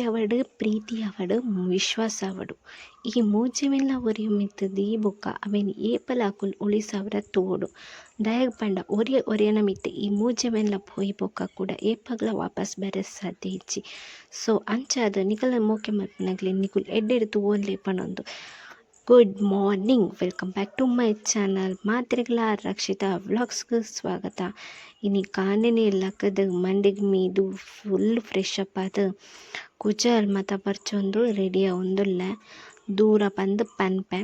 ಮೋಕೆ ಆವಡ್, ಪ್ರೀತಿ ಆವಡ್, ವಿಶ್ವಾಸ ಆವಡ್ ಈ ಮೂಜೆವೆನ್ಲ ಒರಿಯ ಮಿತ್ತ್ ದೀಬೊಕ್ಕ ಅವೆನ್ ಏಪಲ ಅಕುಲು ಒಳಿಸಾವರ ತೂವೊಡು. ದಾಯೆಗ್ ಪಂಡ ಒರಿಯ ಒರಿಯನ ಮಿತ್ತ್ ಈ ಮೂಜೆವೆನ್ಲ ಪೋಯಿ ಬೊಕ್ಕ ಕುಡ ಏಪಗ್ಲ ವಾಪಸ್ ಬರೆ ಸಾಧ್ಯ ಇಜ್ಜಿ. ಸೊ ಅಂಚಾದ್ ನಿಕಲ್ನ ಮೋಕೆ ಮಲ್ಪುನಕ್ಲೆನ್ ನಿಕುಲು ಎಡ್ಡೆಡ್ ತೂವೊನ್ಲೆ ಪನೊಂದು. Good morning, welcome back to my channel. ಮಾತೆರೆಗ್ಲಾ ರಕ್ಷಿತಾ ವ್ಲಾಗ್ಸ್ಗ್ ಸ್ವಾಗತ. ಇನಿ ಕಾಂಡೆನೆ ಲಕ್ಕದ್ ಮಂಡೆಗ್ ಮೀದು ಫುಲ್ ಫ್ರೆಶ್ ಅಪ್ ಆದ್ ಕುಜಲ್ ಮಾತ ಬರ್ಚೊಂದು ರೆಡಿ ಆವೊಂದುಲ್ಲೆ ದೂರ ಪಂದ್ ಪನ್ಪೆ.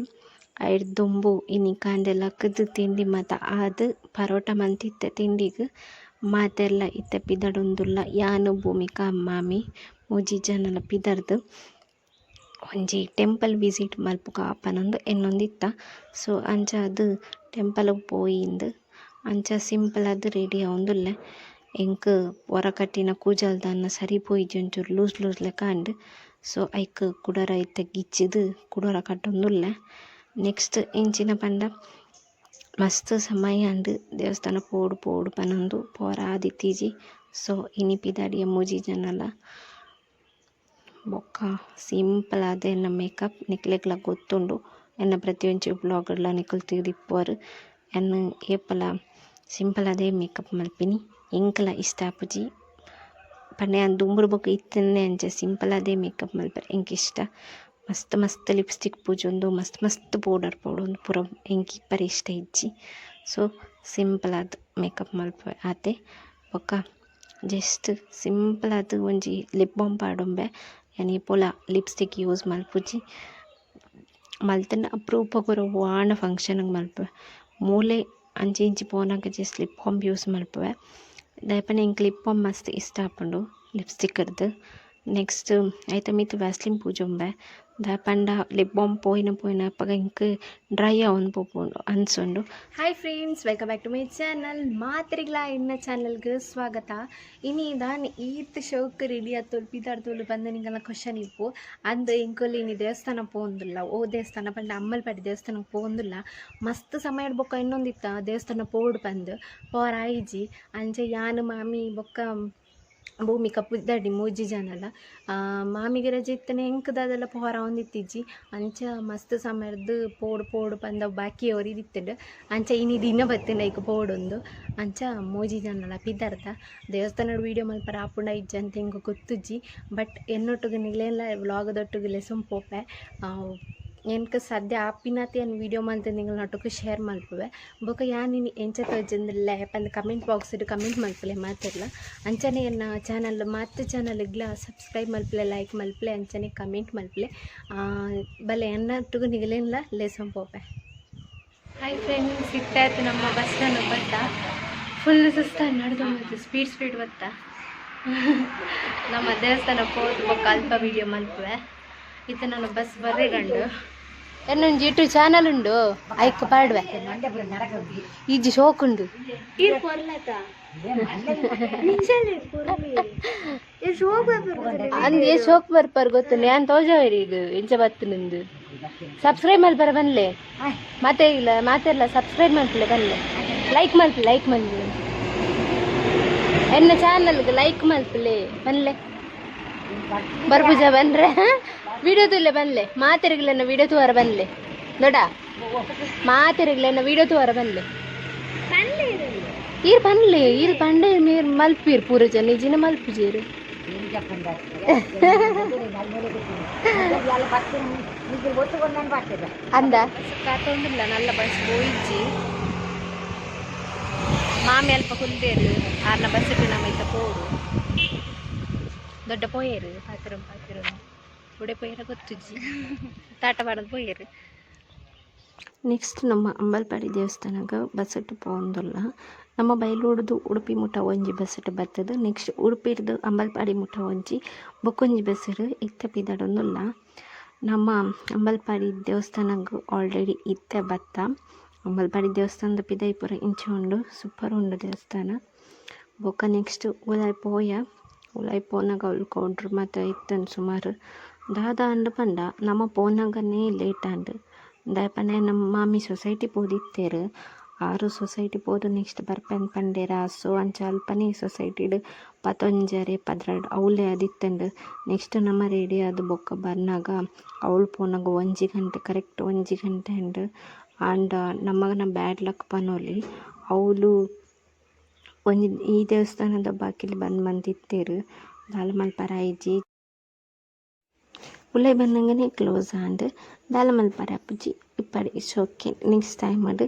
ಐರ್ದ್ ದುಂಬು ಇನಿ ಕಾಂಡೆ ಲಕ್ಕದ್ ತಿಂಡಿ ಮಾತ ಆದ್ ಪರೋಟ ಮಂತಿತ್ತೆ ತಿಂಡಿಗ್. ಮಾತೆರ್ಲ ಇತ್ತೆ ಪಿದಡೊಂದುಲ್ಲ. ಯಾನ್, ಭೂಮಿಕಾ, ಮಾಮಿ ಮೂಜಿ ಜನಲ ಪಿದಡ್ದ್ ಒಂಜಿ ಟೆಂಪಲ್ ವಿಸಿಟ್ ಮಲ್ಪುಗ ಪನೊಂದು ಎನ್ನೊಂದಿತ್ತ. ಸೊ ಅಂಚಾದ್ ಟೆಂಪಲ್ ಗ್ ಪೋಯಿಂದ್ ಅಂಚ ಸಿಂಪಲ್ ಆದ್ ರೆಡಿ ಆವೊಂದುಲ್ಲೆ. ಎಂಕ್ ಒರ ಕಟ್ಟಿನ ಕೂಜಲ್ ದಾನ್ನ ಸರಿ ಪೋಯಿಜಿ, ಒಂಚೂರು ಲೂಸ್ ಲೂಸ್ ಲೆಕ ಆಂಡ್. ಸೊ ಐಕ್ ಕುಡೊರ ಇತ್ತೆ ಗಿಚ್ಚಿದ್ ಕುಡೊರ ಕಟ್ಟೊಂದುಲ್ಲೆ. ನೆಕ್ಸ್ಟ್ ಎಂಚಿನ ಪಂಡ ಮಸ್ತ್ ಸಮಯ ಆಂಡ್ ದೇವಸ್ಥಾನ ಪೋಡು ಪೋಡು ಪನೊಂದು ಪೋರ ಆದಿತ್ತಿಜಿ. ಸೊ ಇನಿ ಪಿದಾಡಿಯ ಮೂಜಿ ಜನಲ. ಬೊಕ್ಕ ಸಿಂಪಲ್ ಆದ್ ಎನ್ನ ಮೇಕಪ್ ನಿಕ್ಲೆಗ್ಲ ಗೊತ್ತುಂಡು. ಎನ್ನ ಪ್ರತಿಯೊಂಜಿ ವ್ಲಾಗ್ಡ್ಲ ನಿಕುಲು ತೂದಿಪ್ಪುವರ್. ಎನ್ನ ಏಪಲ ಸಿಂಪಲ್ ಆದೇ ಮೇಕಪ್ ಮಲ್ಪಿನಿ. ಎಂಕ್ಲ ಇಷ್ಟ ಆಪುಜಿ ಪಂಡ ಯಾನ್ ದುಂಬುಡು ಬೊಕ ಇತ್ತಿನೇ ಅಂಚ ಸಿಂಪಲ್ ಆದೇ ಮೇಕಪ್ ಮಲ್ಪರೆ ಎಂಕ್ ಇಷ್ಟ. ಮಸ್ತ್ ಮಸ್ತ್ ಲಿಪ್ಸ್ಟಿಕ್ ಪೂಜೊಂದು, ಮಸ್ತ್ ಮಸ್ತ್ ಪೌಡರ್ ಪಾಡೊಂದು ಪೂರ ಎಂಕ್ ಇಪ್ಪರೆ ಇಷ್ಟ ಇಜ್ಜಿ. ಸೊ ಸಿಂಪಲ್ ಆದ್ ಮೇಕಪ್ ಮಲ್ಪುವೆ ಆತೆ. ಬೊಕ್ಕ ಜಸ್ಟ್ ಸಿಂಪಲ್ ಆದ್ ಒಂಜಿ ಲಿಪ್ ಬಾಮ್ ಪಾಡೊಂಬೆ. ಯಾನ್ ಏಪೊಲ ಲಿಪ್ಸ್ಟಿಕ್ ಯೂಸ್ ಮಲ್ಪುಜಿ. ಮಲ್ತ್ಂಡ ಅಪ್ರೂಪಗ್ ಒವ್ವಾಂಡ ಫಂಕ್ಷನ್ ಗ್ ಮಲ್ಪುವೆ. ಮೂಲೆ ಅಂಚಿ ಇಂಚಿ ಪೋನಗ ಜಸ್ಟ್ ಲಿಪ್ ಬಾಮ್ ಯೂಸ್ ಮಲ್ಪುವೆ. ದಾಯೆ ಪಂಡ ಎಂಕ್ ಲಿಪ್ ಬಾಮ್ ಮಸ್ತ್ ಇಷ್ಟ ಆಪುಂಡು ಲಿಪ್ಸ್ಟಿಕ್ ರ್ದ್. ನೆಕ್ಸ್ಟ್ ಐತ ಮಿತ್ತ್ ವ್ಯಾಸ್ಲಿನ್ ಪೂಜೊಂಬೆ. ದಾಯೆ ಪಂಡ ಲಿಪ್ ಬಾಮ್ ಪೋಯಿನ ಪೋಯಿನ ಅಪಗ ಎಂಕ್ ಡ್ರೈ ಆವೊಂದು ಪೋಪುಂಡು ಅನ್ಸುಂಡು. Hi friends, welcome back to my channel. ಮಾತೆರೆಗ್ಲಾ ಎನ್ನ ಚಾನಲ್ಗ್ ಸ್ವಾಗತ. ಇನಿ ದಾನ್ ಈತ್ ಶೋಕ್ ರೆಡಿ ಆತೊಲು ಪಿದಾಡ್ತೊಲು ಪಂದ್ ನಿಕಲ್ನ ಕ್ವಶನ್ ಇಪ್ಪು. ಅಂದ್, ಎಂಕುಲು ಇನಿ ದೇವಸ್ಥಾನ ಪೋವೊಂದುಲ್ಲ. ಓ ದೇವಸ್ಥಾನ ಪಂಡ ಅಮ್ಮಲ್ಪಾಡಿ ದೇವಸ್ಥಾನಕ್ಕೆ ಪೋವೊಂದುಲ್ಲ. ಮಸ್ತ್ ಸಮಯ ಬೊಕ್ಕ ಎನ್ನೊಂದಿತ್ತ ದೇವಸ್ಥಾನ ಪೋವೊಡು ಪಂದ್, ಪೋರ ಆಯಿಜಿ. ಅಂಚ ಯಾನ್, ಮಾಮಿ ಬೊಕ್ಕ ಭೂಮಿಕಾ ಪಿದಡಿ ಮೂಜಿ ಜನಲ. ಮಾಮಿಗ್ ರಜೆ ಇತ್ತನೆ, ಎಂಕ್ ದಾದಲ ಪೋರ ಆವೊಂದಿತ್ತಿಜ್ಜಿ. ಅಂಚ ಮಸ್ತ್ ಸಮಯರ್ದ್ ಪೋಡು ಪೋಡು ಪಂದ ಬಾಕಿ ಒರಿದಿತ್ತುಂಡು. ಅಂಚ ಇನಿ ದಿನ ಬತ್ತುಂಡು ಐಕ್ ಪೋಡೊಂದು. ಅಂಚ ಮೂಜಿ ಜನಲ ಪಿದರ್ದ. ದೇವಸ್ಥಾನಡ್ ವೀಡಿಯೋ ಮಲ್ಪರ ಆಪುಂಡ ಇಜ್ಜ ಅಂತ ಎಂಕ್ ಗೊತ್ತುಜ್ಜಿ. ಬಟ್ ಎನ್ನೊಟ್ಟುಗು ನಿಕ್ಲೆನ್ಲ ವ್ಲಾಗದೊಟ್ಟುಗು ಲೆಸೊಂದು ಪೋಪೆ. ಎಂಕ್ ಸದ್ಯ ಆಪಿನಾತ್ ಯಾನ್ ವೀಡಿಯೋ ಮಲ್ತ್ ನಿಕಲ್ನೊಟ್ಟುಗು ಶೇರ್ ಮಲ್ಪುವೆ. ಬೊಕ ಯಾನ್ ಇನಿ ಎಂಚ ತೋಜೊಂದುಲ್ಲೆ ಪಂದ್ ಕಮೆಂಟ್ ಬಾಕ್ಸ್ ಕಮೆಂಟ್ ಮಲ್ಪುಲೆ ಮಾತೆರ್ಲ. ಅಂಚನೆ ಎನ್ನ ಚಾನಲ್ ಮಾತ ಚಾನಲ್ಗ್ಲ ಸಬ್ಸ್ಕ್ರೈಬ್ ಮಲ್ಪುಲೆ, ಲೈಕ್ ಮಲ್ಪುಲೆ, ಅಂಚನೆ ಕಮೆಂಟ್ ಮಲ್ಪುಲೆ. ಬಲೆ, ಎನ್ನೊಟ್ಟುಗು ನಿಗಲೆನ್ಲ ಲೆಸೊಂದು ಪೋಪೆ. ಹಾಯ್ ಫ್ರೆಂಡ್ಸ್, ಇತ್ತೆ ಆಯ್ತು ನಮ್ಮ ಬಸ್ ಸ್ಟ್ಯಾಂಡ್ ಬತ್ತ. ಫುಲ್ ಸುಸ್ತ ನಡೆದು ಮತ್ತು ಸ್ಪೀಡ್ ಸ್ಪೀಡ್ ಬತ್ತ. ನಮ್ಮ ದೇವಸ್ಥಾನ ಪೋದು ಬೊಕ್ಕ ಅಲ್ಪ ವೀಡಿಯೋ ಮಲ್ಪುವೆ. ಇತ್ತೆ ನಾನು ಬಸ್ ಬರ್ರೆಗಂಡು. ಎನ್ನೊಂಜಿ ಯೂಟ್ಯೂಬ್ ಚಾನಲ್ ಉಂಡು, ಐಕ್ ಪಾಡುವೆ. ಈಜಿ ಶೋಕ್ ಉಂಡು. ಅಂದ್ ಶೋಕ್ ಬರ್ಪಾರ ಗೊತ್ತು. ಯಾನ್ ತೋಜಾವೇರಿ ಈಗ ಎಂಚ ಬತ್ತು ನಿಂದು. ಸಬ್ಸ್ಕ್ರೈಬ್ ಮಲ್ಪರ ಬನ್ಲೆ ಮತ್ತೆ. ಇಲ್ಲ, ಮಾತೆರ್ಲ ಸಬ್ಸ್ಕ್ರೈಬ್ ಮಲ್ಪಲೆ ಬನ್ಲೆ. ಲೈಕ್ ಮಲ್ಪಲೆ, ಲೈಕ್ ಮಲ್ಪಲೆ. ಎನ್ನ ಚಾನಲ್ಗೆ ಲೈಕ್ ಮಲ್ಪಲೆ ಬನ್ಲೆ. ಬರ್ಪುಜ ಬನ್ರೆ? ವಿಡಿಯೋ ತುಲ್ಲೆ ಬನ್ಲೆ. ಮಾತೆರಿಗ್ಲೆನ್ನ ವಿಡಿಯೋ ತೂವರ ಬನ್ಲೆ. ದೊಡ ಮಾತೆರಿಗ್ಲೆನ್ನ ವಿಡಿಯೋ ತೂವರ ಬನ್ಲೆ. ಈರ್ ಪನ್ಲೆ, ಈರ್ ಪಂಡೆ ನೀರ್ ಮಲ್ಪೀರ್ ಪೂರ ಜನ ಇಜಿನ ಮಲ್ಪುಜೇರು. ಅಂದ ಕಾತೊಂದಿಲ್ಲ. ನಲ್ಲ ಬಸ್ ಪೋಯಿಜ್ಜಿ. ಮಾಮಿ ಅಲ್ಪ ಕುಲ್ದೇರು. ಆರ್ನ ಬಸ್ ನಮ್ಮ ಇತ್ತ ಪೋಡು. ದೊಡ್ಡ ಪೋಯೇರು ಪಾತಿರ ಪಾತಿರ. ಉಡೆ ಪೋಯೇರ ಗೊತ್ತುಜ್ಜಿ. ತಾಟ ಪಾಡೊಂದು ಪೋಯೇರು. ನೆಕ್ಸ್ಟ್ ನಮ್ಮ ಅಂಬಲ್ಪಾಡಿ ದೇವಸ್ಥಾನಗ್ ಬಸ್ಸುಟ್ಟು ಪೋವೊಂದುಲ್ಲ. ನಮ್ಮ ಬೈಲೂರುದು ಉಡುಪಿ ಮುಟ್ಟ ಒಂಜಿ ಬಸ್ಸುಟ್ಟು ಬತ್ತುದು, ನೆಕ್ಸ್ಟ್ ಉಡುಪಿರ್ದು ಅಂಬಲ್ಪಾಡಿ ಮುಟ್ಟ ಒಂಜಿ ಬೊಕ್ಕೊಂಜಿ ಬಸ್ಸುಡು ಇತ್ತೆ ಪಿದಡೊಂದುಲ್ಲ. ನಮ್ಮ ಅಂಬಲ್ಪಾಡಿ ದೇವಸ್ಥಾನಗ್ ಆಲ್ರೆಡಿ ಇತ್ತೆ ಬತ್ತ. ಅಂಬಲ್ಪಾಡಿ ದೇವಸ್ಥಾನದ ಪಿದಯಿ ಪೂರ ಇಂಚ ಉಂಡು. ಸೂಪರ್ ಉಂಡು ದೇವಸ್ಥಾನ. ಬೊಕ್ಕ ನೆಕ್ಸ್ಟ್ ಉಲಾಯಿ ಪೋಯ. ಉಲಾಯಿ ಪೋನಗ ಅವುಲು ಕೌಂಟ್ರ್ ಮಾತ ಇತ್ತುಂಡು ಸುಮಾರು. ದಾದ ಆಂಡ್ ಪಂಡ ನಮ ಪೋನಗನೇ ಲೇಟ್ ಆಂಡ್. ದಾಯೆ ಪಂಡ ನಮ್ಮ ಮಾಮಿ ಸೊಸೈಟಿ ಪೋದಿತ್ತೆರ್. ಆರು ಸೊಸೈಟಿ ಪೋದು ನೆಕ್ಸ್ಟ್ ಬರ್ಪೆಂದ್ ಪಂಡೆರ. ಸೊ ಅಂಚ ಅಲ್ಪನೆ ಸೊಸೈಟಿಡ್ ಪತೊಂಜರೆ 12 ಅವ್ಲೇ ಆದಿತ್ತ್ಂಡ್. ನೆಕ್ಸ್ಟ್ ನಮ ರೆಡಿ ಆದ್ ಬೊಕ್ಕ ಬರ್ನಗ ಅವ್ಲು ಪೋನಗ 1 ಗಂಟೆ ಕರೆಕ್ಟ್ 1 ಗಂಟೆ ಆಂಡ್. ಆಂಡ ನಮನ ಬ್ಯಾಡ್ ಲಕ್ ಪನೊಲಿ ಅವ್ಲು ಒಂಜಿ ಈ ದೇವಸ್ಥಾನದ ಬಾಕಿಲ್ ಬಂದ್ ಮಂತಿತ್ತೆರ್ ದಾಲ ಮಲ್ಪರೆ ಆಯಿಜಿ. ಉಲಾಯಿ ಬನ್ನಗನೆ ಕ್ಲೋಸ್ ಆಂಡ್ ದಾಲ ಮಲ್ಪರೆ ಆಪುಜಿ ಇಪ್ಪಡ್ it's okay next time ಡ್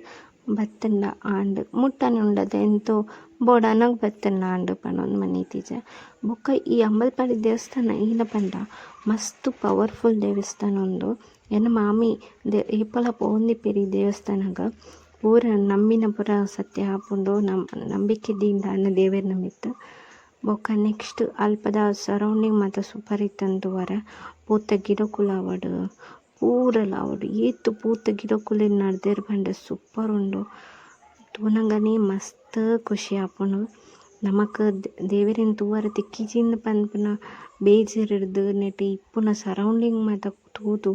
ಬತ್ತುಂಡ ಆಂಡ್ ಮುಟ್ಟನೆ ಉಂಡತೆ ಎಂತೋ ಬೋಡಾನಗ ಬತ್ತುಂಡ ಆಂಡ್ ಪನೊಂದು ಮನಿತಿಜ. ಬೊಕ್ಕ ಈ ಅಂಬಲ್ಪಾಡಿ ದೇವಸ್ಥಾನ ಈನ ಪಂಡ ಮಸ್ತ್ ಪವರ್ಫುಲ್ ದೇವಸ್ಥಾನ ಉಂದು. ಎನ್ನ ಮಾಮಿ ಏಪಲ ಪೋವೊಂದಿಪ್ಪೆರ್ ಈ ದೇವಸ್ಥಾನಗ್. ಪೂರ ನಂಬಿನ ಪೂರ ಸತ್ಯ ಆಪುಂಡು ನಂಬಿಕೆ ದೀಂಡ ಆಂಡ ದೇವೆರ್ನ ಮಿತ್ತ್. ಬೊಕ್ಕ ನೆಕ್ಸ್ಟ್ ಅಲ್ಪದ ಸರೌಂಡಿಂಗ್ ಮಾತ ಸೂಪರ್ ಇತ್ತುಂಡು ತೂವರೆ. ಪೂತ ಗಿಡಕುಲು ಆವಡ್ ಪೂರಲ ಆವಡ್ ಏತ್ ಪೂತ ಗಿಡಕುಲೆನ್ ನಡ್ದೆರ್ ಪಂಡ ಸೂಪರ್ ಉಂಡು. ತೂನಗನೆ ಮಸ್ತ್ ಖುಷಿ ಆಪುಂಡು. ನಮಕ್ ದೇವೆರೆನ್ ತೂವರೆ ತಿಕ್ಕಿಜಿಂದ್ ಪನ್ಪುನ ಬೇಜಾರ್ ನೆಟ್ ಇಪ್ಪುನ ಸರೌಂಡಿಂಗ್ ಮಾತ ತೂದು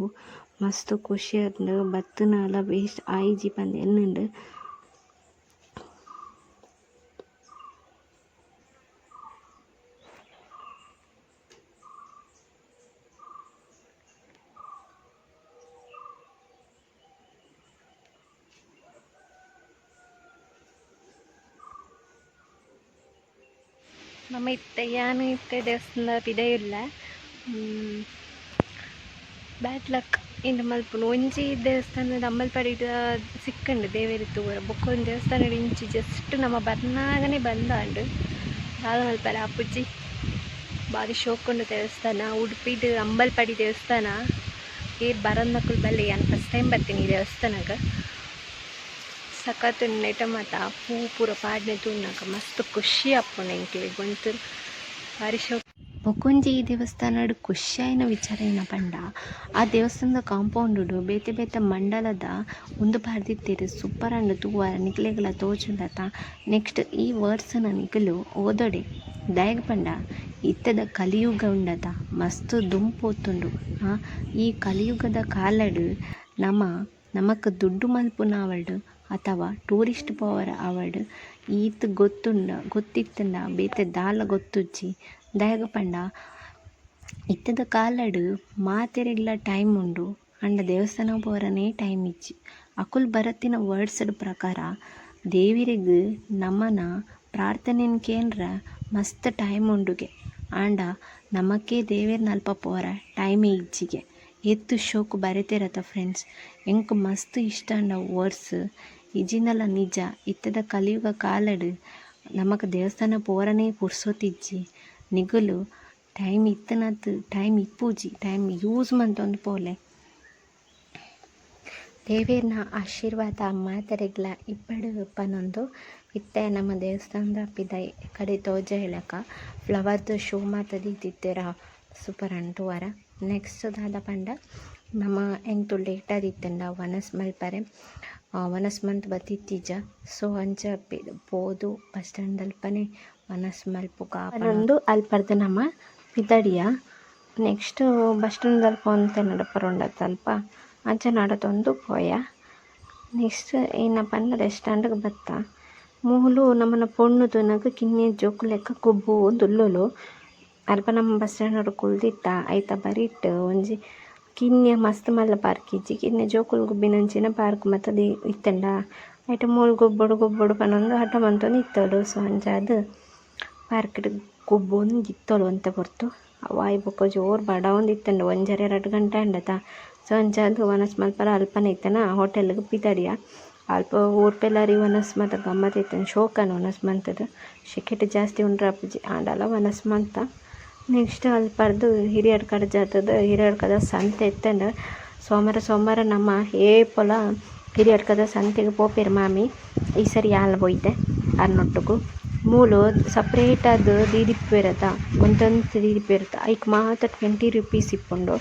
ಮಸ್ತ್ ಖುಷಿ ಆತ್ಂಡ್. ಬತ್ತಿನಾಲ ವೇಸ್ಟ್ ಆಯಿಜಿ ಪಂದ್ ಎನ್ನುಂಡು. ನಮ ಇತ್ತೆ ಯಾನ್ ಇತ್ತೆ ದೇವಸ್ಥಾನದ ಪಿದಯಿ ಉಲ್ಲೆ. ಬ್ಯಾಡ್ ಲಕ್ ಇಂದ್ ಮಲ್ಪುನು ಒಂಜಿ ದೇವಸ್ಥಾನದ ಅಂಬಲ್ಪಾಡಿಡ್ ಸಿಕ್ಕುಂಡು ದೇವೆರ್ ತೂವರೆ. ಬೊಕ್ಕ ಒಂಜಿ ದೇವಸ್ಥಾನಡ್ ಇಂಚಿ ಜಸ್ಟ್ ನಮ ಬರ್ನಾಗನೆ ಬಂದಾಂಡ್ ದಾಲ ಮಲ್ಪರೆ ಆಪುಜಿ. ಬಾರಿ ಶೋಕುಂಡು ದೇವಸ್ಥಾನ ಉಡುಪಿಡ್ ಅಂಬಲ್ಪಾಡಿ ದೇವಸ್ಥಾನ. ಏರ್ ಬರಂದಕುಲು ಬಲ್ಲೆ ಯಾನ್ ಫಸ್ಟ್ ಟೈಮ್ ಬತ್ತೀನಿ ಈ ದೇವಸ್ಥಾನಗ್. ಸಖತ್ ಉಂಡು ನೆಟ ಮಾತ ಪೂ ಪೂರ ಪಾಡ್ನೆ ತೂನಗ ಮಸ್ತ್ ಖುಷಿ ಆಪುಂಡು ಎಂಕ್ಲೆಗ್ ಒಂತೂರು ಬಾರಿ ಶೋಕು. ಬೊಕೊಂಜಿ ಈ ದೇವಸ್ಥಾನಡ್ ಖುಷಿ ಆಯಿನ ವಿಚಾರ ಏನ ಪಂಡ ಆ ದೇವಸ್ಥಾನದ ಕಾಂಪೌಂಡ್ ಡು ಬೇತೆ ಬೇತೆ ಮಂಡಲದ ಉಂದು ಪಾಡ್ದಿತ್ತೆರ್ ಸೂಪರ್ ಆಂಡ್ ತೂವರೆ ನಿಕ್ಲೆಗ್ಲ ತೋಜುಂಡತ. ನೆಕ್ಸ್ಟ್ ಈ ವರ್ಡ್ಸ್ ನು ನಿಕುಲು ಓದೊಡೆ ದಾಯೆಗ್ ಪಂಡ ಇತ್ತೆದ ಕಲಿಯುಗ ಉಂಡತ ಮಸ್ತ್ ದುಂಪೋತುಂಡು. ಈ ಕಲಿಯುಗದ ಕಾಲಡ್ ನಮ ನಮಕ್ ದುಡ್ಡು ಮಲ್ಪುನ ಆವಡ್ ಅಥವಾ ಟೂರಿಸ್ಟ್ ಪೋವರೆ ಆವಡ್ ಈತ್ ಗೊತ್ತುಂಡ ಗೊತ್ತಿತ್ತುಂಡ ಬೇತೆ ದಾಲ ಗೊತ್ತುಜ್ಜಿ. ದಾಯೆಗ್ ಪಂಡ ಇತ್ತೆದ ಕಾಲಡ್ ಮಾತೆರೆಗ್ಲ ಟೈಮ್ ಉಂಡು ಆಂಡ ದೇವಸ್ಥಾನ ಪೋವರೆನೆ ಟೈಮ್ ಇಜ್ಜಿ. ಅಕುಲು ಬರತಿನ ವರ್ಡ್ಸ್ ಪ್ರಕಾರ ದೇವೆರೆಗ್ ನಮನ ಪ್ರಾರ್ಥನೆನ್ ಕೇಂಡ್ರೆ ಮಸ್ತ್ ಟೈಮ್ ಉಂಡುಗೆ. ಆಂಡ ನಮಕೆ ದೇವೆರ್ನ ಅಲ್ಪ ಪೋವರೆ ಟೈಮೇ ಇಜ್ಜಿಗೆ. ಏತ್ ಶೋಕು ಬರೆತೆರತ ಫ್ರೆಂಡ್ಸ್. ಎಂಕ್ ಮಸ್ತ್ ಇಷ್ಟ ಆಂಡ ವರ್ಡ್ಸ್ ಇಜ್ಜಿಂಡಲ ನಿಜ ಇತ್ತೆದ ಕಲಿಯುಗ ಕಾಲಡ್ ನಮಕ್ ದೇವಸ್ಥಾನ ಪೋವರೆನೆ ಪುರ್ಸೊತಿಜ್ಜಿ. ನಿಕುಲು ಟೈಮ್ ಇತ್ತಿನಾತ್ ಟೈಮ್ ಇಪ್ಪುಜಿ ಟೈಮ್ ಯೂಸ್ ಮಂತೊಂದು ಪೋಲೆ. ದೇವೆರ್ನ ಆಶೀರ್ವಾದ ಮಾತೆರೆಗ್ಲ ಇಪ್ಪಡ್ ಪನೊಂದು ಇತ್ತೆ ನಮ್ಮ ದೇವಸ್ಥಾನದ ಪಿದಯಿ ಕಡೆ ತೋಜಾಯಿಲಕ ಫ್ಲವರ್ದ ಶೋ ಮಾತ ದೀದಿತ್ತೆರ ಸೂಪರ್ ಆಂಡ್ ತೂವರೆ. ನೆಕ್ಸ್ಟ್ ದಾದ ಪಂಡ ನಮ ಎಂಕ್ ಲೇಟ್ ಆದಿತ್ತ್ಂಡ ವನಸ್ ಮಲ್ಪರೆ ವನಸ್ ಮಂತ್ ಬತ್ತಿತ್ತೀಜ. ಸೊ ಅಂಚ ಪೋದು ಬಸ್ ಸ್ಟ್ಯಾಂಡ್ ಅಲ್ಪನೆ ವನಸ್ ಮಲ್ಪುಗ ಪನೊಂದು ಅಲ್ಪರ್ದ್ ನಮ ಪಿದಡಿಯ. ನೆಕ್ಸ್ಟ್ ಬಸ್ ಸ್ಟ್ಯಾಂಡ್ ಅಲ್ಪ ಒಂತೆ ನಡಪರೆ ಉಂಡತ ಅಲ್ಪ ಅಂಚ ನಡತೊಂದು ಪೋಯ. ನೆಕ್ಸ್ಟ್ ಏನ ಪಂಡ ರೆಸ್ಟೋರೆಂಟ್ ಬತ್ತ. ಮೂಲು ನಮನ ಪೊಣ್ಣು ತೂನಗ ಕಿನ್ಯ ಜೋಕುಲೆಕ ಗೊಬ್ಬೊಂದುಲ್ಲೊಲು. ಅಲ್ಪ ನಮ ಬಸ್ ಸ್ಟ್ಯಾಂಡ್ ಡ್ ಕುಲ್ದಿತ್ತ ಐತ ಬರಿಟ್ ಒಂಜಿ ಕಿನ್ಯ ಮಸ್ತ್ ಮಲ್ಲ ಪಾರ್ಕ್ ಇಜ್ಜಿ ಕಿನ್ಯ ಜೋಕುಲು ಗೊಬ್ಬಿನಂಚಿನ ಪಾರ್ಕ್ ಮಾತ ಇತ್ತ್ಂಡ ಐಟ್ ಮೋಲು ಗೊಬ್ಬೊಡು ಗೊಬ್ಬೊಡು ಪನೊಂದು ಹಠ ಮಂತೊಂದು ಇತ್ತೊಲು. ಸೊ ಅಂಚಾದ್ ಪಾರ್ಕ್ ಡ್ ಗೊಬ್ಬೊಂದಿತ್ತೊಲು ಒಂತೆ ಪೊರ್ತು. ಅವು ಆಯಿ ಬೊಕ್ಕ ಜೋರು ಬಡವೊಂದಿತ್ತ್ಂಡ್ ಒಂಜರೆ ರಡ್ಡ್ ಗಂಟೆ ಆಂಡತ. ಸೊ ಅಂಚಾದ್ ವನಸ್ ಮಲ್ಪರೆ ಅಲ್ಪನೆ ಇತ್ತನ ಹೋಟೆಲ್ ಗ್ ಪಿದಡಿಯ. ಅಲ್ಪ ಊರ್ಪೆಲಾರಿ ವನಸ್ ಮಾತ ಗಮ್ಮತ್ ಇತ್ತ್ಂಡ್ ಶೋಕಾಂಡ್ ವನಸ್ ಮಂತುದು. ಶೆಕೆಟ್ ಜಾಸ್ತಿ ಉಂಡ್ರೆ ಆಪುಜಿ ಆಂಡಲ ವನಸ್ ಮಂತ. ನೆಕ್ಸ್ಟ್ ಅಲ್ಪರ್ದ್ ಹಿರಿಯಡ್ಕಡ್ ಜತ್ತ್‌ದ್ ಹಿರಿಯಡ್ಕದ ಸಂತೆ ಇತ್ತ್ಂಡ್. ಸೋಮಾರ ಸೋಮಾರ ನಮ್ಮ ಏಪೊಲ ಹಿರಿಯಡ್ಕದ ಸಂತೆಗ್ ಪೋಪೆರ್ ಮಾಮಿ. ಈ ಸರಿ ಯಾನ್ಲ ಪೋಯಿತೆ ಆರ್ನೊಟ್ಟುಗು. ಮೂಲು ಸಪರೇಟ್ ಆದ್ ದೀದಿಪ್ಪುವೆರತ ಒಂತೊಂತೆ ದೀದಿಪ್ಪುವೆರತ ಐಕ್ ಮಾತ 20 ರುಪೀಸ್ ಇಪ್ಪುಂಡು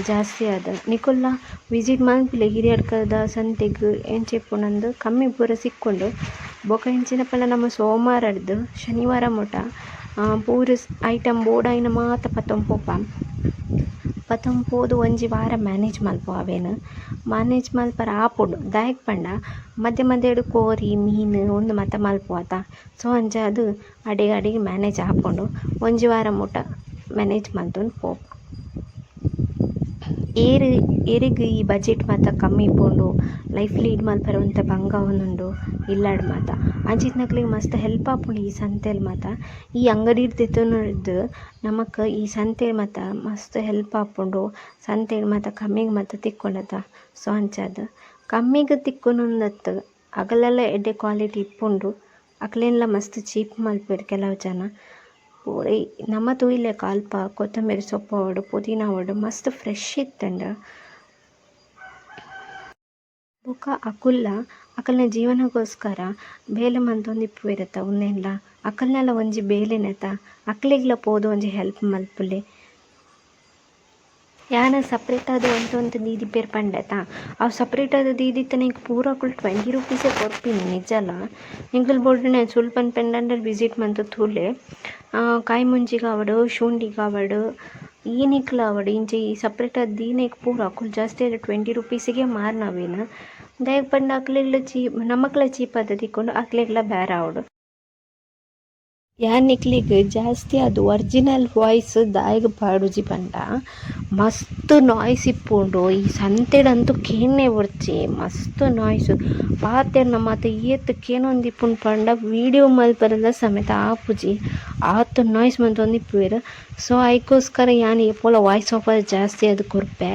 ಜಾಸ್ತಿ ಆದ್. ನಿಕುಲ್ಲ ವಿಸಿಟ್ ಮನ್ಪುಲೆ ಹಿರಿಯಡ್ಕದ ಸಂತೆಗ್ ಎಂಚ ಇಪ್ಪುಂಡು ಕಮ್ಮಿ ಪೂರ ಸಿಕ್ಕುಂಡು. ಬೊಕ ಎಂಚಿನ ಪಂಡ ನಮ ಸೋಮಾರಡ್ದ್ ಶನಿವಾರ ಮುಟ ಪೂರ ಐಟಮ್ ಬೋಡಾಯಿನ ಮಾತ ಪತೊಂದು ಪೋಪ. ಪತೊಂದು ಪೋದು ಒಂಜಿ ವಾರ ಮ್ಯಾನೇಜ್ ಮಲ್ಪುವ ಅವೆನ್. ಮ್ಯಾನೇಜ್ ಮಲ್ಪರೆ ಆಪುಂಡು ದಾಯೆಗ್ ಪಂಡ ಮಧ್ಯ ಮಧ್ಯಡ್ ಕೋರಿ ಮೀನ್ ಉಂದು ಮಾತ ಮಲ್ಪುವ ಅತ. ಸೊ ಅಂಚಾದ್ ಅಡೆಗ್ ಅಡೆಗ್ ಮ್ಯಾನೇಜ್ ಆಪುಂಡು. ಒಂಜಿ ವಾರ ಮುಟ ಮ್ಯಾನೇಜ್ ಮಲ್ತೊಂದು ಪೋಪ. ಏರ್ ಏರೆಗ್ ಈ ಬಜೆಟ್ ಮಾತ ಕಮ್ಮಿ ಇಪ್ಪುಂಡು ಲೈಫ್ ಲೀಡ್ ಮಲ್ಪರೆ ಒಂತೆ ಬಂಗ ಆವೊಂದುಂಡು ಇಲ್ಲಡ್ ಮಾತ ಅಂಚಿತ್ತಿನಕ್ಲೆಗ್ ಮಸ್ತ್ ಹೆಲ್ಪ್ ಆಪುಂಡು ಈ ಸಂತೆಲ್ ಮಾತ. ಈ ಅಂಗಡಿಡ್ ದೆತೊನೊಡ್ದು ನಮಕ್ ಈ ಸಂತೆಡ್ ಮಾತ ಮಸ್ತ್ ಹೆಲ್ಪ್ ಆಪುಂಡು. ಸಂತೆಡ್ ಮಾತ ಕಮ್ಮಿಗ್ ಮಾತ ತಿಕ್ಕುಂಡತ. ಸೊ ಅಂಚಾದ್ ಕಮ್ಮಿಗ್ ತಿಕ್ಕುನುಂದತ್ತ್ ಅಗಲಲ ಎಡ್ಡೆ ಕ್ವಾಲಿಟಿ ಇಪ್ಪುಂಡು. ಅಕ್ಲೆನ್ಲ ಮಸ್ತ್ ಚೀಪ್ ಮಲ್ಪುವೆರ್ ಕೆಲವು ಜನ. ಪೂರ ನಮ ತೂಯಿಲೆಕ ಅಲ್ಪ ಕೊತ್ತಂಬರಿ ಸೊಪ್ಪು ಆವಡ್ ಪುದೀನ ಆವಡ್ ಮಸ್ತ್ ಫ್ರೆಶ್ ಇತ್ತ್ಂಡ್. ಬೊಕ ಅಕುಲ್ಲ ಅಕಲ್ನ ಜೀವನಗೋಸ್ಕರ ಬೇಲೆ ಮಂತೊಂದು ಇಪ್ಪುವೆರತ ಉಂದೆನ್ಲ ಅಕಲ್ನಲ ಒಂಜಿ ಬೇಲೆನೆ ಅತ ಅಕ್ಲೆಗ್ಲ ಪೋದು ಒಂಜಿ ಹೆಲ್ಪ್ ಮಲ್ಪುಲೆ. ಯಾನ್ ಸಪರೇಟ್ ಆದ್ ಒಂತೆ ಒಂತೆ ದೀದಿಪ್ಪೆರ್ ಪಂಡೆ ಅತ ಅವು ಸಪರೇಟ್ ಆದ್ ದೀದಿತ್ತಿನೈಕ್ ಪೂರ ಅಕುಲು 20 ರುಪೀಸೇ ಕೊರ್ಪಿನಿ ನಿಜಲ. ನಿಕುಲು ಬೋಡುಂಡ ಸುಲ್ಪನ್ ಪಂಡಂಡ ವಿಸಿಟ್ ಮಂತ್ ತೂಲೆ. ಕಾಯಿ ಮುಂಚಿಗ್ ಆವಡ್ ಶುಂಠಿಗ್ ಆವಡ್ ಈನಿಕ್ಲ ಆವಡ್ ಇಂಚ ಈ ಸಪರೇಟ್ ಆದ್ ದೀನೈಕ್ ಪೂರ ಅಕುಲು ಜಾಸ್ತಿ ಆದ್ 20 ರುಪೀಸಿಗೆ ಮಾರ್ನವೇನ್. ದಾಯೆಗ್ ಪಂಡ ಅಕ್ಲೆಗ್ಲ ಚೀಪ್ ನಮಕ್ಲ ಚೀಪ್ ಆದ್ ತಿಕ್ಕುಂಡು ಅಕ್ಲೆಗ್ಲ ಬೇರ ಆವೊಡು. ಯಾನ್ ನಿಕ್ಲೆಗ್ ಜಾಸ್ತಿ ಆದ್ ಒರಿಜಿನಲ್ ವಾಯ್ಸ್ ದಾಯೆಗ್ ಪಾಡುಜಿ ಪಂಡ ಮಸ್ತ್ ನಾಯ್ಸ್ ಇಪ್ಪುಂಡು ಈ ಸಂತೆಡ್ ಅಂತೂ ಕೇನ್ನೆ ಬೊಡ್ಚಿ ಮಸ್ತ್ ನಾಯ್ಸ್ ಪಾತೆರ್ನ ಮಾತ ಏತ್ ಕೇನೊಂದಿಪ್ಪುಂಡು ಪಂಡ ವೀಡಿಯೋ ಮಲ್ಪರೆಲ ಸಮೇತ ಆಪುಜಿ ಆತ್ ನಾಯ್ಸ್ ಮಂತೊಂದಿಪ್ಪುವೆರ್. ಸೊ ಐಕೋಸ್ಕರ ಯಾನ್ ಏಪೊಲ ವಾಯ್ಸ್ ಓವರ್ ಜಾಸ್ತಿ ಆದ್ ಕೊರ್ಪೆ.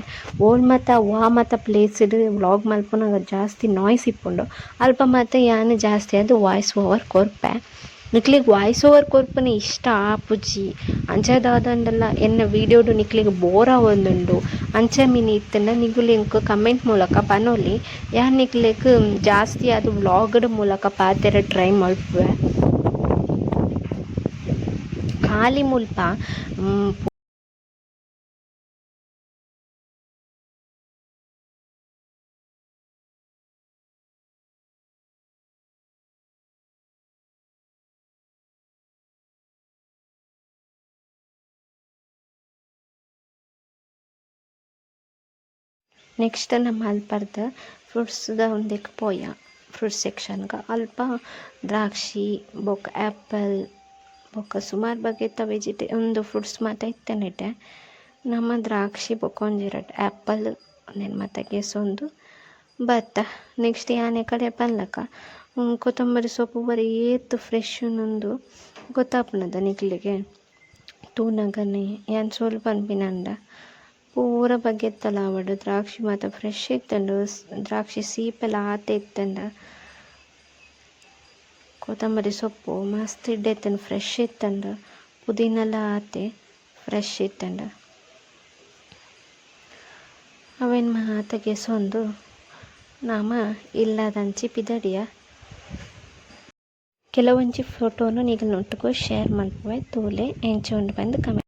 ಓಲ್ ಮಾತ ವಾ ಮಾತ ಪ್ಲೇಸ್ಡ್ ವ್ಲಾಗ್ ಮಲ್ಪುನಗ ಜಾಸ್ತಿ ನಾಯ್ಸ್ ಇಪ್ಪುಂಡು ಅಲ್ಪ ಮಾತ ಯಾನ್ ಜಾಸ್ತಿ ಆದ್ ವಾಯ್ಸ್ ಓವರ್ ಕೊರ್ಪೆ. ನಿಕ್ಲೆಗ್ ವಾಯ್ಸ್ ಓವರ್ ಕೊರ್ಪುನ ಇಷ್ಟ ಆಪುಜಿ ಅಂಚ ದಾದಂಡಲ ಎನ್ನ ವೀಡಿಯೋಡು ನಿಕ್ಲೆಗ್ ಬೋರ್ ಆವೊಂದುಂಡು ಅಂಚ ಮಿನಿ ಇತ್ತ್ಂಡ ನಿಕುಲು ಎಂಕ್ ಕಮೆಂಟ್ ಮೂಲಕ ಪನೊಲಿ ಯಾನ್ ನಿಕ್ಲೆಗ್ ಜಾಸ್ತಿ ಆದ್ ವ್ಲಾಗ್ಡ್ ಮೂಲಕ ಪಾತೆರ ಟ್ರೈ ಮಲ್ಪುವೆ. ಖಾಲಿ ಮುಲ್ಪ ನೆಕ್ಸ್ಟ್ ನಮ ಅಲ್ಪರ್ದ್ ಫ್ರೂಟ್ಸ್ ದ ಉಂದೆಕ್ ಪೋಯ ಫ್ರೂಟ್ಸ್ ಸೆಕ್ಷನ್ ಗ್ ಅಲ್ಪ ದ್ರಾಕ್ಷಿ ಬೊಕ ಆಪಲ್ ಬೊಕ ಸುಮಾರ್ ಬಗೆತ ವೆಜಿಟೇ ಉಂದು ಫ್ರೂಟ್ಸ್ ಮಾತ ಇತ್ತ್ಂಡ್ ಇತ್ತೆ. ನಮ ದ್ರಾಕ್ಷಿ ಬೊಕ ಒಂಜಿ ರಡ್ಡ್ ಆಪಲ್ ಉಂದೆನ್ ಮಾತ ಗೆಸೊಂದು ಬತ್ತ. ನೆಕ್ಸ್ಟ್ ಯಾನ್ ಎಕಡೆ ಪನ್ಲಕ ಕೊತ್ತಂಬರಿ ಸೊಪ್ಪು ಪೂರ ಏತ್ ಫ್ರೆಶ್ ಉಂಡು ಗೊತ್ತಾಪುಂಡತ ನಿಕ್ಲೆಗ್ ತೂನಗನೆ ಯಾನ್ ಸೋಲು ಪನ್ಪಿನಂಡ ಪೂರ ಬಗೆತ್ತಲ ಆವಡ್ ದ್ರಾಕ್ಷಿ ಮಾತ ಫ್ರೆಶ್ ಇತ್ತ್ಂಡ್ ದ್ರಾಕ್ಷಿ ಸೀಪೆಲ ಆತೆ ಇತ್ತ್ಂಡ್. ಕೊತ್ತಂಬರಿ ಸೊಪ್ಪು ಮಸ್ತ್ ಎಡ್ಡೆ ಇತ್ತ್ಂಡ್ ಫ್ರೆಶ್ ಇತ್ತ್ಂಡ್ ಪುದೀನಲ ಆತೆ ಫ್ರೆಶ್ ಇತ್ತ್ಂಡ್. ಅವೆನ್ ಮಾತ ಗೆಸೊಂದು ನಮ ಇಲ್ಲದಂಚಿ ಪಿದಡಿಯ. ಕೆಲವೊಂಜಿ ಫೋಟೋನು ನಿಕಲ್ನೊಟ್ಟುಗು ಶೇರ್ ಮಲ್ಪುವೆ ತೂಲೆ ಎಂಚ ಉಂಡು ಪಂದ್ ಕಮೆಂಟ್.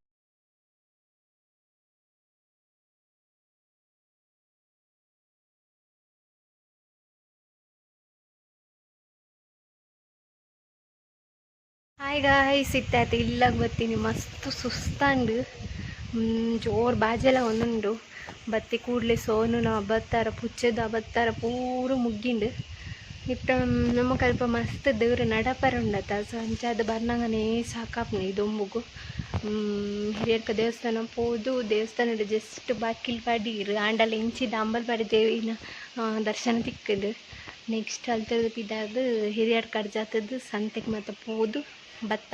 ಹಾಯ್ ಗಾಯ್ಸ್, ಇತ್ತೆ ಇಲ್ಲಗ್ ಬತ್ತೀನಿ ಮಸ್ತ್ ಸುಸ್ತಾಂಡ್. ಜೋರು ಬಾಜೆಲ ಒಂದುಂಡು. ಬತ್ತಿ ಕೂಡ್ಲೆ ಸೋನುನ ಅಬತ್ತಾರ ಪುಚ್ಚೆದ ಅಬತ್ತಾರ ಪೂರ ಮುಗ್ಗಿಂಡು. ಇತ್ತೆ ನಮಕ್ ಅಲ್ಪ ಮಸ್ತ್ ದೂರ ನಡಪರೆ ಉಂಡತ. ಸೊ ಅಂಚಾದ್ ಬರ್ನಗನೇ ಸಾಕಾಪುಂಡು ಈ ದೊಂಬುಗು. ಹಿರಿಯಡ್ಕ ದೇವಸ್ಥಾನ ಪೋದು ದೇವಸ್ಥಾನಡ್ ಜಸ್ಟ್ ಬಾಕಿಲ್ ಪಡೀರ್ ಆಂಡಲ ಇಂಚಿದ ಅಂಬಲ್ಪಾಡಿ ದೇವಿನ ದರ್ಶನ ತಿಕ್ಕುಂಡು. ನೆಕ್ಸ್ಟ್ ಅಲ್ತುರ್ದು ಪಿದಾದ್ ಹಿರಿಯಡ್ಕಡ್ ಜತ್ತ್‌ದ್ ಸಂತೆಗ್ ಮಾತ ಪೋದು ಬತ್ತ.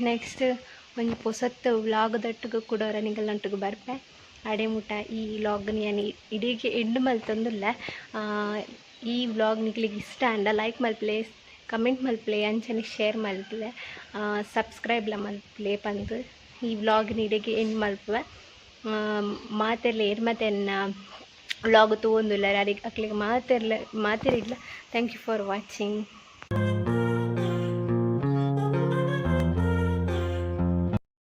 ನೆಕ್ಸ್ಟ್ ಒಂಜಿ ಪೊಸತ್ ವ್ಲಾಗ್ ದೊಟ್ಟುಗು ಕುಡೊರ ನಿಕಲ್ನೊಟ್ಟುಗು ಬರ್ಪೆ. ಅಡೆ ಮುಟ ಈ ವ್ಲಾಗ್‌ನ್ ಯಾನ್ ಇಡೀ ಎಂಡ್ ಮಲ್ತೊಂದುಲ್ಲೆ. ಈ ವ್ಲಾಗ್ ನಿಕ್ಲೆಗ್ ಇಷ್ಟ ಆಂಡ ಲೈಕ್ ಮಲ್ಪುಲೆ, ಕಮೆಂಟ್ ಮಲ್ಪುಲೆ, ಅಂಚನೆ ಶೇರ್ ಮಲ್ಪುಲೆ, ಸಬ್ಸ್ಕ್ರೈಬ್ಲ ಮಲ್ಪುಲೆ ಪಂದ್ ಈ ವ್ಲಾಗ್‌ನ್ ಇಡೆಗ್ ಎಂಡ್ ಮಲ್ಪುವೆ. ಮಾತೆರ್ಲ ಏರ್ ಮಾತ ಎನ್ನ ವ್ಲಾಗ್ ತೂವೊಂದುಲ್ಲೆರ್ ಅರೆಗ್ ಅಕ್ಲೆಗ್ ಮಾತೆರ್ಲ ಮಾತೆರೆಗ್ಲ thank you for watching.